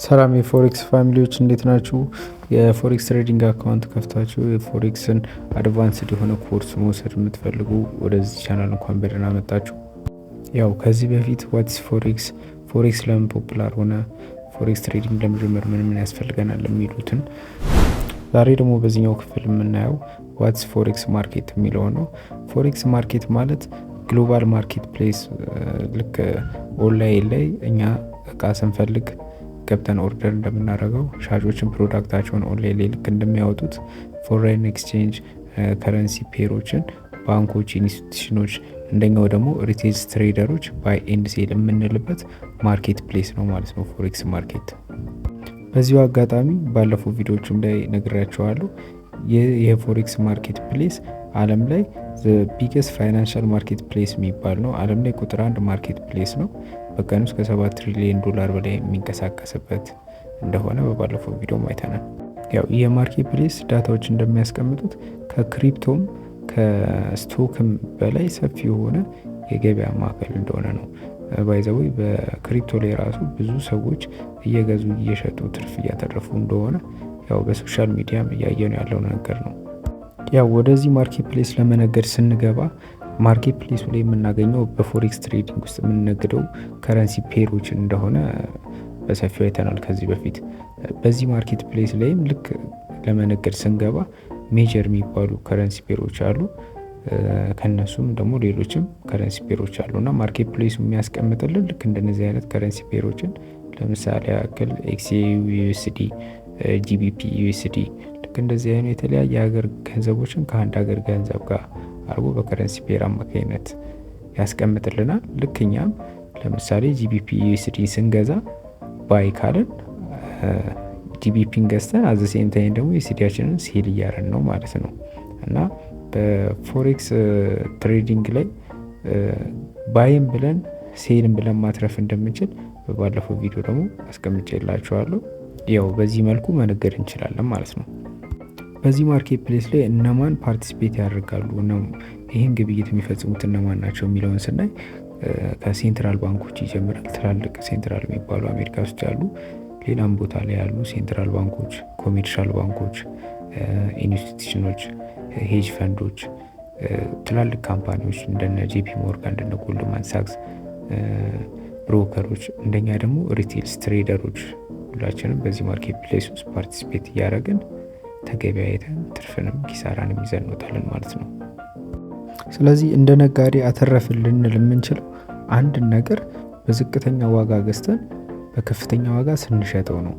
ሰላም የ forex family ዎች፣ እንዴት ናችሁ? የ forex trading account ከፍታችሁ የ forex ን advanced የሆነ ኮርስ መውሰድ የምትፈልጉ ወደዚህ ቻናል እንኳን በደህና መጣችሁ። ያው ከዚህ በፊት what's forex፣ forex ለምን popular ሆነ፣ forex trading ለመጀመር ምን ምን ያስፈልገናል የሚሉትን፣ ዛሬ ደግሞ በዚህኛው ክፍል የምናየው what's forex market የሚለው ነው። Forex market ማለት global market place፣ ልክ ኦንላይን ላይ እኛ እቃ ስንፈልግ ገብተን order እንደምናደርገው፣ ሻጮችን product ኣቸውን online ላይ ልክ እንደሚያወጡት፣ foreign exchange currency pair ኦችን ባንኮች፣ institution ኖች፣ እንደኛው ደግሞ retail trader ኦች buy and sell የምንልበት market place ነው ማለት ነው forex market። በዚሁ አጋጣሚ ባለፈው ቪዲዮዎችም ላይ ነግሬያችኋለሁ። ይህ የ forex market place ዓለም ላይ biggest financial market place የሚባል ነው። ዓለም ላይ ቁጥር አንድ market place ነው። በቀን ውስጥ ከ7 ትሪሊዮን ዶላር በላይ የሚንቀሳቀስበት እንደሆነ በባለፈው ቪዲዮ አይተናል። ያው የ market place data ዎች እንደሚያስቀምጡት ከ crypto ም ከ stock ም በላይ ሰፊ የሆነ የገበያ ማዕከል እንደሆነ ነው። By the way፣ በ crypto ላይ ራሱ ብዙ ሰዎች እየገዙ እየሸጡ ትርፍ እያተረፉ እንደሆነ ያው በ social media ም እያየነው ያለው ነገር ነው። ያው ወደዚህ market place ለመነገድ ስንገባ market place ኡ ላይ የምናገኘው በ forex trading ውስጥ የምንነግደው currency pair ኦች እንደሆነ በሰፊው አይተናል ከዚህ በፊት። በዚህ market place ላይም ልክ ለመነገድ ስንገባ major የሚባሉ currency pair ኦች አሉ። ከነሱም ደግሞ ሌሎችም currency pair ኦች አሉ እና market place ኡ የሚያስቀምጥልን ልክ እንደነዚህ አይነት currency pair ኦችን፣ ለምሳሌ ያክል XAUUSD፣ GBPUSD፣ ልክ እንደዚህ አይነት የተለያየ ሀገር ገንዘቦችን ከአንድ ሀገር ገንዘብ ጋር አድርጎ በ currency pair አማካኝነት ያስቀምጥልናል። ልክ እኛም ለምሳሌ GBPUSD ስንገዛ buy ካልን GBP ን ገዝተን at the same time ደግሞ USD ያችንን sell እያረግን ነው ማለት ነው። እና በ forex trading ላይ buy ም ብለን sell ም ብለን ማትረፍ እንደምንችል በባለፈው ቪዲዮ ደግሞ አስቀምጬላችኋለሁ። ያው በዚህ መልኩ መነገድ እንችላለን ማለት ነው። በዚህ market place ላይ እነማን participate ያደርጋሉ፣ ይህን ግብይት የሚፈጽሙት እነማን ናቸው የሚለውን ስናይ ከ central ባንኮች ይጀምራል። ትላልቅ central የሚባሉ አሜሪካ ውስጥ ያሉ፣ ሌላም ቦታ ላይ ያሉ central ባንኮች፣ commercial ባንኮች፣ institution ኖች፣ hedge fund ኦች፣ ትላልቅ company ዎች እንደነ JP Morgan፣ እንደነ Goldman Sachs፣ broker ኦች፣ እንደኛ ደግሞ retail trader ኦች ሁላችንም በዚህ market place ውስጥ participate እያደረግን ተገበያይተን ትርፍንም ኪሳራንም ይዘን እንወጣለን ማለት ነው። ስለዚህ እንደ ነጋዴ አተረፍን ልንል የምንችለው አንድን ነገር በዝቅተኛ ዋጋ ገዝተን በከፍተኛ ዋጋ ስንሸጠው ነው።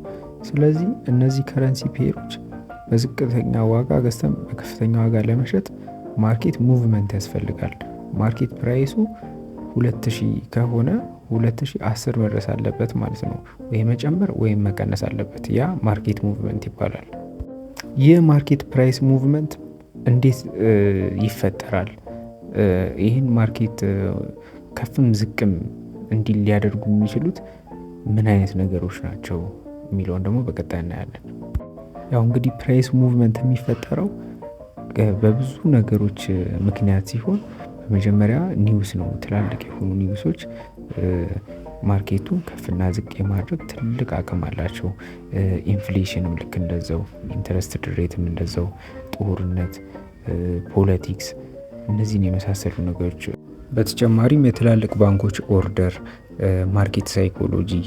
ስለዚህ እነዚህ currency pair ኦች በዝቅተኛ ዋጋ ገዝተን በከፍተኛ ዋጋ ለመሸጥ market movement ያስፈልጋል። Market price ኡ 2000 ከሆነ 2010 መድረስ አለበት ማለት ነው። ወይ መጨመር ወይም መቀነስ አለበት። ያ market movement ይባላል። ይህ market price movement እንዴት ይፈጠራል? ይህን market ከፍም ዝቅም እንዲል ሊያደርጉ የሚችሉት ምን አይነት ነገሮች ናቸው የሚለውን ደግሞ በቀጣይ እናያለን። ያው እንግዲህ price movement የሚፈጠረው በብዙ ነገሮች ምክንያት ሲሆን በመጀመሪያ news ነው። ትላልቅ የሆኑ news ኦች market ኡን ከፍና ዝቅ የማድረግ ትልቅ አቅም አላቸው። Inflation ም ልክ እንደዛው፣ interest rate ም እንደዛው፣ ጦርነት፣ politics፣ እነዚህን የመሳሰሉ ነገሮች። በተጨማሪም የትላልቅ ባንኮች order፣ market psychology፣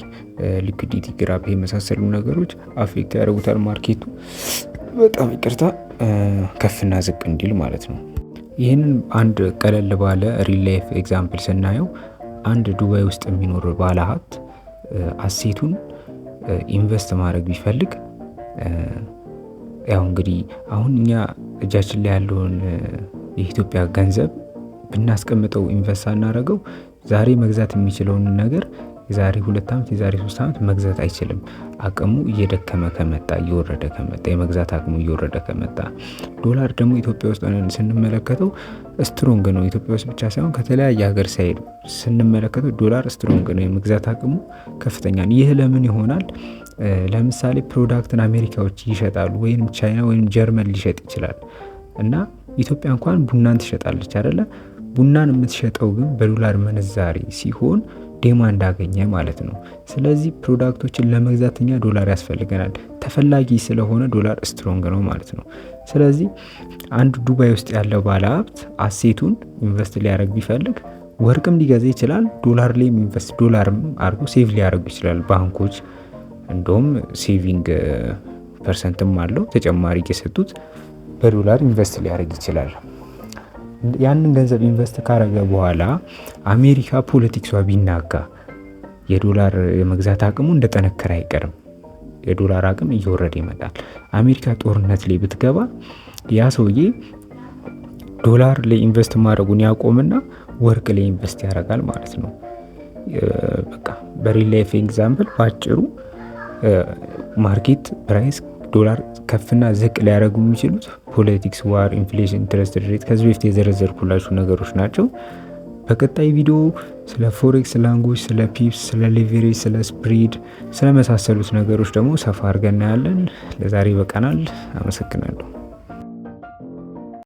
liquidity grab የመሳሰሉ ነገሮች affect ያደርጉታል market ኡ፣ በጣም ይቅርታ፣ ከፍና ዝቅ እንዲል ማለት ነው። ይህንን አንድ ቀለል ባለ real life example ስናየው አንድ ዱባይ ውስጥ የሚኖር ባለሀብት asset ኡን invest ማድረግ ቢፈልግ፣ ያው እንግዲህ አሁን እኛ እጃችን ላይ ያለውን የኢትዮጵያ ገንዘብ ብናስቀምጠው፣ invest ሳናደርገው፣ ዛሬ መግዛት የሚችለውን ነገር የዛሬ 2 ዓመት፣ የዛሬ 3 ዓመት መግዛት አይችልም። አቅሙ እየደከመ ከመጣ፣ እየወረደ ከመጣ፣ የመግዛት አቅሙ እየወረደ ከመጣ፣ ዶላር ደግሞ ኢትዮጵያ ውስጥ ሆነን ስንመለከተው strong ነው። ኢትዮጵያ ውስጥ ብቻ ሳይሆን ከተለያየ ሀገር side ስንመለከተው ዶላር strong ነው፣ የመግዛት አቅሙ ከፍተኛ ነው። ይህ ለምን ይሆናል? ለምሳሌ product ን አሜሪካዎች ይሸጣሉ ወይም ቻይና ወይም ጀርመን ሊሸጥ ይችላል እና ኢትዮጵያ እንኳን ቡናን ትሸጣለች አይደለ? ቡናን የምትሸጠው ግን በዶላር ምንዛሬ ሲሆን Demand አገኘ ማለት ነው። ስለዚህ product ኦችን ለመግዛት እኛ ዶላር ያስፈልገናል። ተፈላጊ ስለሆነ ዶላር strong ነው ማለት ነው። ስለዚህ አንድ ዱባይ ውስጥ ያለው ባለሀብት asset ኡን invest ሊያደርግ ቢፈልግ ወርቅም ሊገዛ ይችላል። ዶላር ላይም invest ዶላርም አድርጎ save ሊያደርጉ ይችላል። ባንኮች እንደውም saving percent ም አለው ተጨማሪ እየሰጡት በዶላር invest ሊያደርግ ይችላል። ያንን ገንዘብ invest ካረገ በኋላ አሜሪካ politics ዋ ቢናጋ የዶላር የመግዛት አቅሙ እንደጠነከረ አይቀርም። የዶላር አቅም እየወረደ ይመጣል። አሜሪካ ጦርነት ላይ ብትገባ ያ ሰውዬ ዶላር ላይ invest ማድረጉን ያቆምና ወርቅ ላይ invest ያደርጋል ማለት ነው። በቃ በ real life example በአጭሩ market price ዶላር ከፍና ዝቅ ሊያደርጉ የሚችሉት politics፣ war፣ inflation፣ interest rate ከዚህ በፊት የዘረዘርኩላችሁ ነገሮች ናቸው። በቀጣይ ቪዲዮ ስለ forex language፣ ስለ pips፣ ስለ leverage፣ ስለ spread፣ ስለመሳሰሉት ነገሮች ደግሞ ሰፋ አድርገን እናያለን። ለዛሬ ይበቃናል። አመሰግናለሁ።